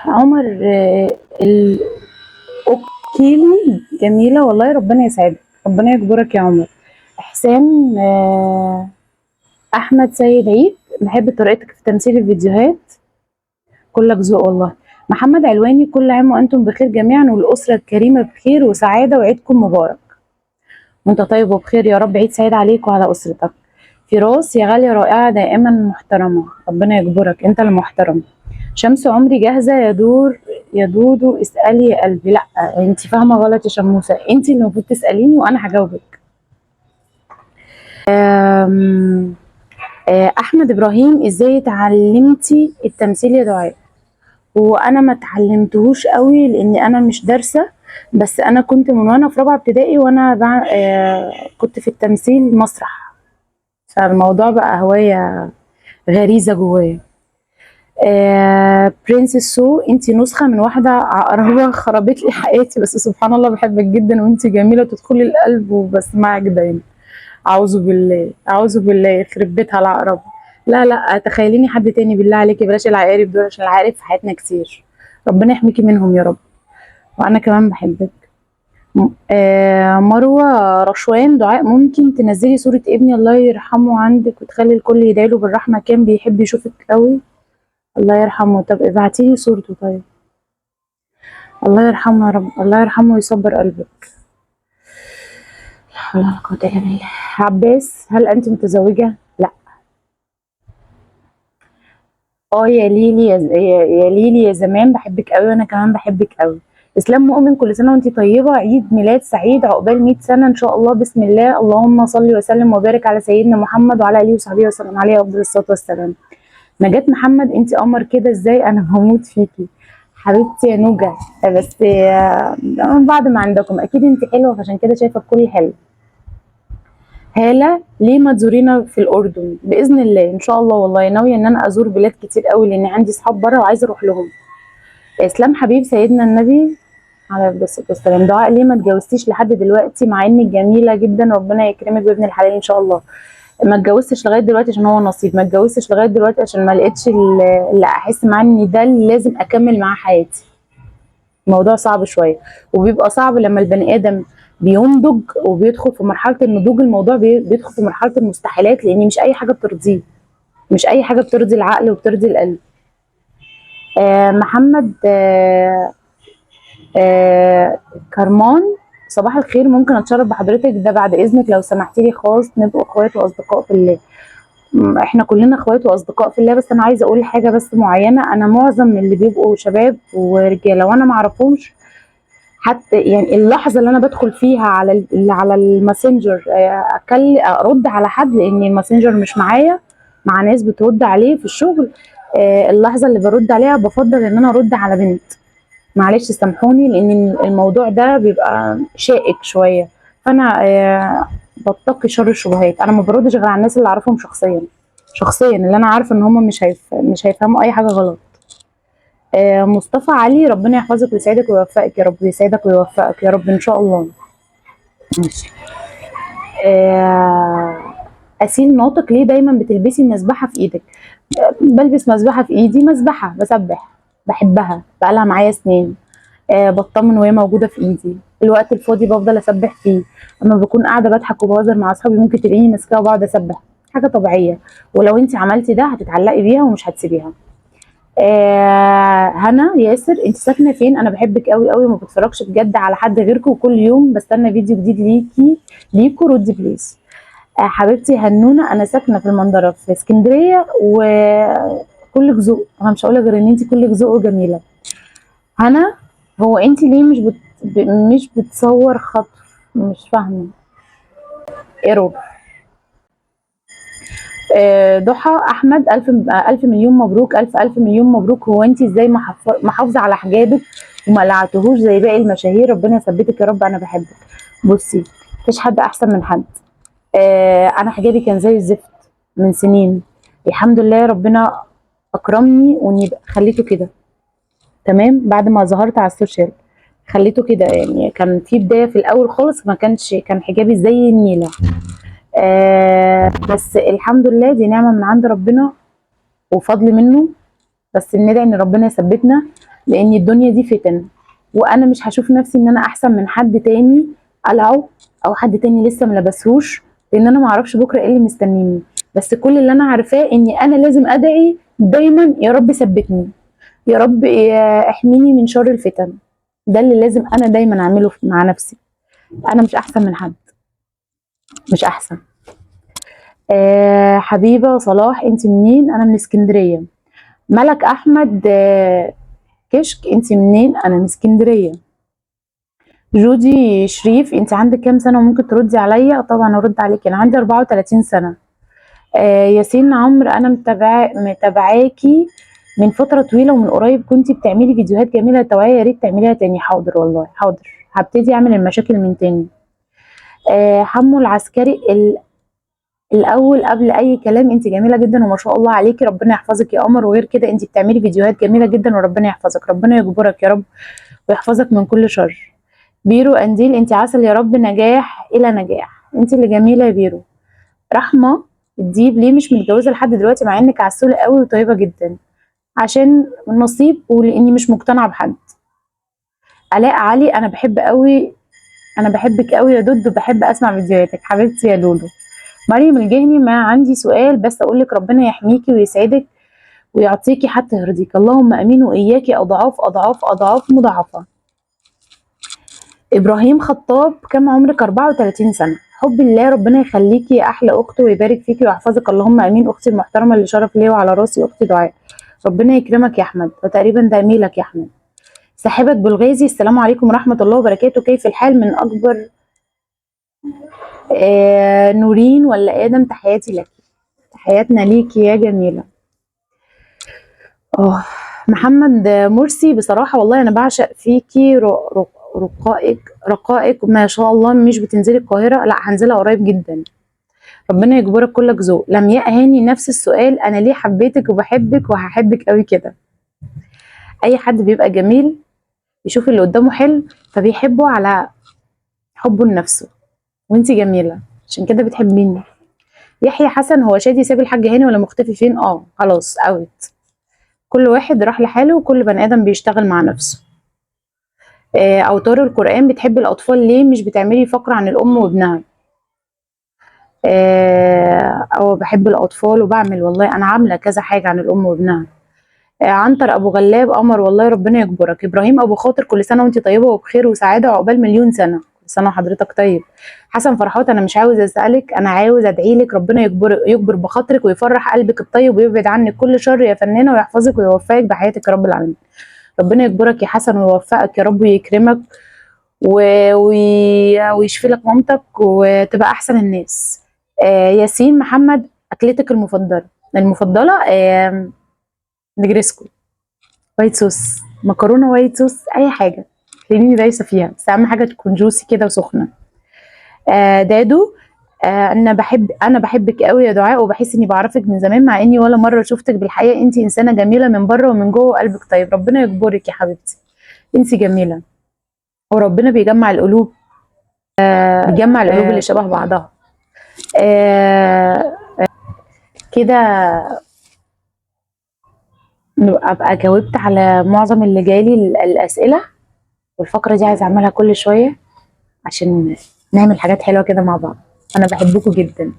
عمر الأوكيلي جميلة والله، ربنا يسعدك، ربنا يجبرك يا عمر. حسام أحمد سيد عيد، بحب طريقتك في تمثيل الفيديوهات، كلك ذوق والله. محمد علواني، كل عام وأنتم بخير جميعا والأسرة الكريمة بخير وسعادة وعيدكم مبارك. وانت طيب وبخير يا رب، عيد سعيد عليك وعلى أسرتك. فراس يا غالية رائعة دائما محترمة، ربنا يجبرك انت المحترم. شمس عمري جاهزة يا دور يا دودو، اسألي يا قلبي. لا انت فاهمة غلط يا شموسة، انت اللي المفروض تسأليني وانا هجاوبك. آم، احمد ابراهيم، ازاي اتعلمتي التمثيل يا دعاء؟ وانا ما اتعلمتهوش قوي لاني انا مش دارسة، بس انا كنت من وانا في رابعة ابتدائي وانا كنت في التمثيل مسرح، فالموضوع بقى هواية غريزة جوايا. برنسس سو، انتي نسخة من واحدة عقربة خربت لي حياتي، بس سبحان الله بحبك جدا وانتي جميلة وتدخلي القلب وبسمعك دايما. اعوذ بالله اعوذ بالله، يخرب بيتها العقرب. لا لا تخيليني حد تاني بالله عليكي، بلاش العقارب دول عشان العقارب في حياتنا كتير، ربنا يحميكي منهم يا رب. وانا كمان بحبك. مروة رشوان، دعاء ممكن تنزلي صورة ابني الله يرحمه عندك وتخلي الكل يدعي له بالرحمة، كان بيحب يشوفك قوي، الله يرحمه. طب ابعتيلي صورته. طيب الله يرحمه يا رب، الله يرحمه ويصبر قلبك. لا حول ولا قوة إلا بالله. عباس، هل أنت متزوجة؟ لا. يا ليلي يا ليلي يا زمان، بحبك قوي. وانا كمان بحبك قوي. اسلام مؤمن، كل سنة وانت طيبة، عيد ميلاد سعيد، عقبال 100 سنة ان شاء الله، بسم الله، اللهم صل وسلم وبارك على سيدنا محمد وعلى اله وصحبه وسلم عليه افضل الصلاة والسلام. نجاة محمد، انت قمر كده ازاي، انا بموت فيكي حبيبتي يا نوجة، بس بعد ما عندكم اكيد انت حلوة فعشان كده شايفه الكل حلو. هالة، ليه ما تزورينا في الأردن؟ بإذن الله إن شاء الله، والله ناوية إن أنا أزور بلاد كتير قوي لأن عندي صحاب بره وعايزة أروح لهم. إسلام حبيب، سيدنا النبي عليه الصلاة والسلام. دعاء، ليه ما اتجوزتيش لحد دلوقتي مع إنك جميلة جدا، ربنا يكرمك بابن الحلال إن شاء الله. ما اتجوزتش لغاية دلوقتي عشان هو نصيب، ما اتجوزتش لغاية دلوقتي عشان ما لقيتش اللي أحس معاه إن ده اللي لازم أكمل معاه حياتي. الموضوع صعب شوية، وبيبقى صعب لما البني آدم بينضج وبيدخل في مرحلة النضوج، الموضوع بيدخل في مرحلة المستحيلات، لأن مش أي حاجة بترضيه، مش أي حاجة بترضي العقل وبترضي القلب. محمد كرمان، صباح الخير، ممكن أتشرف بحضرتك؟ ده بعد إذنك لو سمحتي لي خالص، نبقوا إخوات وأصدقاء في الله. إحنا كلنا إخوات وأصدقاء في الله، بس أنا عايزة أقول حاجة بس معينة. أنا معظم اللي بيبقوا شباب ورجالة وأنا معرفهمش حتى، اللحظة اللي أنا بدخل فيها على الماسنجر، أرد على حد، لأن الماسنجر مش معايا، مع ناس بترد عليه في الشغل، اللحظة اللي برد عليها بفضل إن أنا أرد على بنت، معلش سامحوني، لأن الموضوع ده بيبقى شائك شوية، فأنا بتقي شر الشبهات. أنا ما بردش غير على الناس اللي أعرفهم شخصيا، اللي أنا عارفة إن هم مش هيفهموا أي حاجة غلط. مصطفى علي، ربنا يحفظك ويسعدك ويوفقك يا رب، ويسعدك ويوفقك يا رب إن شاء الله. ماشي. أسيل ناطق، ليه دايما بتلبسي المسبحة في إيدك؟ بلبس مسبحة في إيدي، مسبحة بسبح، بحبها، بقالها معايا سنين، بطمن وهي موجودة في إيدي، الوقت الفاضي بفضل أسبح فيه، أما بكون قاعدة بضحك وبهزر مع أصحابي ممكن تلاقيني ماسكاها وبقعد أسبح، حاجة طبيعية، ولو أنت عملتي ده هتتعلقي بيها ومش هتسيبيها. هنا ياسر، انت ساكنة فين؟ انا بحبك قوي قوي وما بتفرجش بجد على حد غيركم، وكل يوم بستنى فيديو جديد ليكو، ردي please. حبيبتي هنونه، انا ساكنة في المنظره في اسكندرية، وكلك ذوق، انا مش هقول غير ان انت كلك ذوق وجميلة. هنا، هو انت ليه مش بتصور خطف؟ مش فاهمه. error. ضحى احمد، الف الف مليون مبروك، الف الف مليون مبروك. هو انت ازاي محافظة على حجابك وما قلعتهوش زي باقي المشاهير؟ ربنا يثبتك يا رب، انا بحبك. بصي، مفيش حد احسن من حد. انا حجابي كان زي الزفت من سنين، الحمد لله ربنا اكرمني واني خليته كده تمام. بعد ما ظهرت على السوشيال خليته كده، كان في بداية في الاول خالص ما كانش، كان حجابي زي النيله، بس الحمد لله دي نعمه من عند ربنا وفضل منه، بس ندعي ان ربنا يثبتنا، لان الدنيا دي فتن، وانا مش هشوف نفسي ان انا احسن من حد تاني قلعه او حد تاني لسه ملبسهوش، لان انا معرفش بكره ايه اللي مستنيني. بس كل اللي انا عارفاه اني انا لازم ادعي دايما يا رب ثبتني، يا رب احميني من شر الفتن. ده اللي لازم انا دايما اعمله مع نفسي. انا مش احسن من حد، مش احسن. حبيبه صلاح، انت منين؟ انا من اسكندرية. ملك احمد كشك، انت منين؟ انا من اسكندرية. جودي شريف، انت عندك كام سنة وممكن تردي عليا؟ طبعا ارد عليك، انا عندي 34 سنة. ياسين عمرو، انا متابعاكي من فترة طويلة ومن قريب كنتي بتعملي فيديوهات جميلة للتوعية، يا ريت تعمليها تاني. حاضر والله، حاضر، هبتدي اعمل المشاكل من تاني. حمو العسكري، الاول قبل اي كلام انت جميلة جدا وما شاء الله عليكي، ربنا يحفظك يا قمر. وغير كده انت بتعملي فيديوهات جميلة جدا وربنا يحفظك، ربنا يجبرك يا رب ويحفظك من كل شر. بيرو انديل، انت عسل يا رب، نجاح الى نجاح، انت اللي جميلة يا بيرو. رحمه الديب، ليه مش متجوزة لحد دلوقتي مع انك عسوله قوي وطيبة جدا؟ عشان النصيب ولاني مش مقتنعة بحد. الاء علي، انا بحب قوي، انا بحبك قوي يا دود وبحب اسمع فيديوهاتك، حبيبتي يا لولو. مريم الجهني، ما عندي سؤال بس اقول لك ربنا يحميكي ويسعدك ويعطيكي حتى يرضيك، اللهم امين واياكي اضعاف اضعاف اضعاف مضاعفه. ابراهيم خطاب، كم عمرك؟ 34 سنة. حب الله، ربنا يخليكي يا احلى اخت ويبارك فيكي ويحفظك، اللهم امين. اختي المحترمة اللي شرف ليا وعلى راسي اختي دعاء، ربنا يكرمك يا احمد، وتقريبا ده ايميلك يا احمد. ساحبة بلغازي، السلام عليكم ورحمة الله وبركاته، كيف الحال؟ من اكبر نورين ولا ادم، تحياتي لك، تحياتنا ليكي يا جميلة. محمد مرسي، بصراحة والله انا بعشق فيكي رقائق رقائق ما شاء الله. مش بتنزلي القاهرة؟ لا هنزلها قريب جدا، ربنا يجبرك كلك ذوق. لمياء هاني، نفس السؤال، انا ليه حبيتك وبحبك وهحبك قوي كده؟ اي حد بيبقى جميل يشوف اللي قدامه حلو فبيحبه على حبه لنفسه، وانتي جميلة عشان كده بتحبيني. يحيى حسن، هو شادي ساب الحاج هاني ولا مختفي فين؟ خلاص out، كل واحد راح لحاله وكل بني ادم بيشتغل مع نفسه. اوتار القرآن، بتحب الاطفال ليه مش بتعملي فقرة عن الام وابنها؟ او بحب الاطفال وبعمل، والله انا عامله كذا حاجة عن الام وابنها. عنتر ابو غلاب، قمر والله ربنا يجبرك. ابراهيم ابو خاطر، كل سنة وانت طيبة وبخير وسعادة وعقبال مليون سنة، كل سنة وحضرتك طيب. حسن فرحات، انا مش عاوز اسالك، انا عاوز ادعي لك ربنا يجبر بخاطرك ويفرح قلبك الطيب ويبعد عنك كل شر يا فنانة ويحفظك ويوفقك بحياتك يا رب العالمين. ربنا يجبرك يا حسن ويوفقك يا رب ويكرمك ويشفي لك مامتك وتبقى احسن الناس. ياسين محمد، اكلتك المفضلة؟ المفضلة نجرسكو، white sauce، مكرونه white sauce، اي حاجة تلاقيني دايسه فيها، بس اهم حاجة تكون juicy كده وسخنه. دادو، انا بحبك قوي يا دعاء وبحس اني بعرفك من زمان مع اني ولا مرة شفتك بالحقيقة، انت انسانه جميلة من بره ومن جوه وقلبك طيب، ربنا يجبرك يا حبيبتي، انت جميلة وربنا بيجمع القلوب، بيجمع القلوب اللي شبه بعضها. كده ابقى جاوبت على معظم اللي جالي الاسئلة، والفقرة دي عايزه اعملها كل شوية عشان نعمل حاجات حلوة كده مع بعض. انا بحبكم جدا.